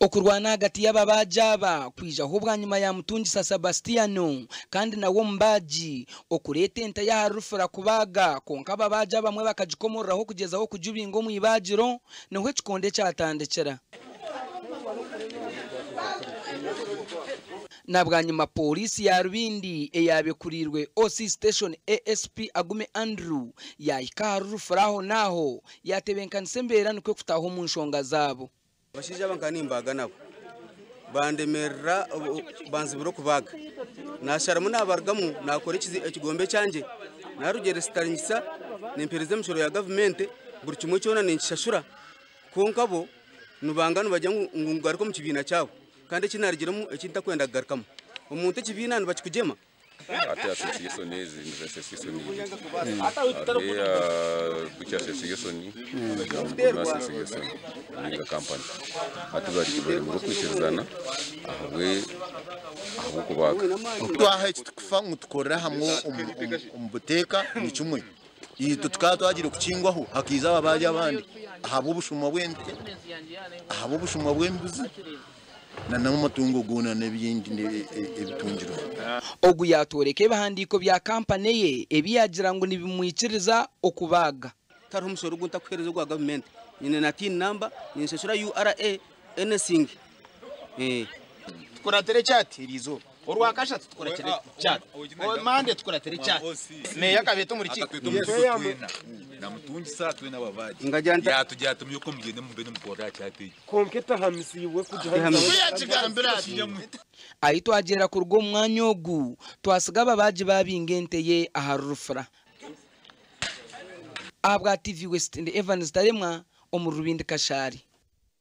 Okurwana ahagati y'ababaagi aba kwijaho bwanyima ya Mutungisa Sabastiano kandi nawe omubaagi okureeta ente ye ahari rufura kubaaga kwonka ababaagi abamwe bakagikomoreraho kugyezaho kugibinga omu ibaagiro niho ekikonde kyatandikira. Na bwanyima Pooriisi ya Rubindi eyaaba ekuriirwe OC Station ASP Agume Andrew yaahika ahari rufura aho n'aho yaatebenkanisa embeera nikwo kutaaha omu nshonga zaabo. Abashaija aba nkaba nimbaaga nabo bandemerera banzibira okubaaga. Nasharamu nabarugamu nakora ekigombe ekyangye. Narugyerera sitaringisa nimpereza emishoro ya gavumenti buri kimwe kyona ninkishashura kwonka bo nibanga nibagira ngu ngaruke omu kibiina kyabo kandi eki narugiremu eki ntakwenda kugarukamu. Omuntu ekibiina nibakikugyema. Hati association ezi ni association ibiri. Hariho eya Butcher Association na Mukono Association ninga company. Hati bari baremire okwikirizana ahabwe ahabw'okubaaga. Twaha eki tukufa ngu tukorere hamwe omu buteeka ni kimwe. Itwe tukaba twagiire kukingwaho hakaija ababaagi abandi ahabw'obushuma bw'ente, ahabw'obushuma bw'embuzi. Na n'amatungo goona n'ebindi ebitungirwe. Ogu yaatworeka ebihandiiko bya kampani ye ebi yaagira ngu nibimwikiriza okubaaga. Tihariho mushoro ogu ntarikuheereza ogwa gavumenti. Nyine na tin namba, ninshashura URA, anything. Tukuratire ekyati eriizooba. Orwakashatu tukuratire chat. Mande tukuratire chat. Meeya akabeeta omu rukiiko. Akatweta omu rukiiko twena namutungisa twena ababaagi Ngagira nti- yatugira ati muyoka mugyende mube nimukorera aha chat egi. Kwonka etahamisiibwe kugihamiza. Ku yaakigambire ati. Ahi twagyera kuruga omu mwanya ogu, twasiga ababaagi baabinga ente ye ahari rufura. Ahabwa TV West, ndi Evans Taremwa omuri Rubindi Kashari.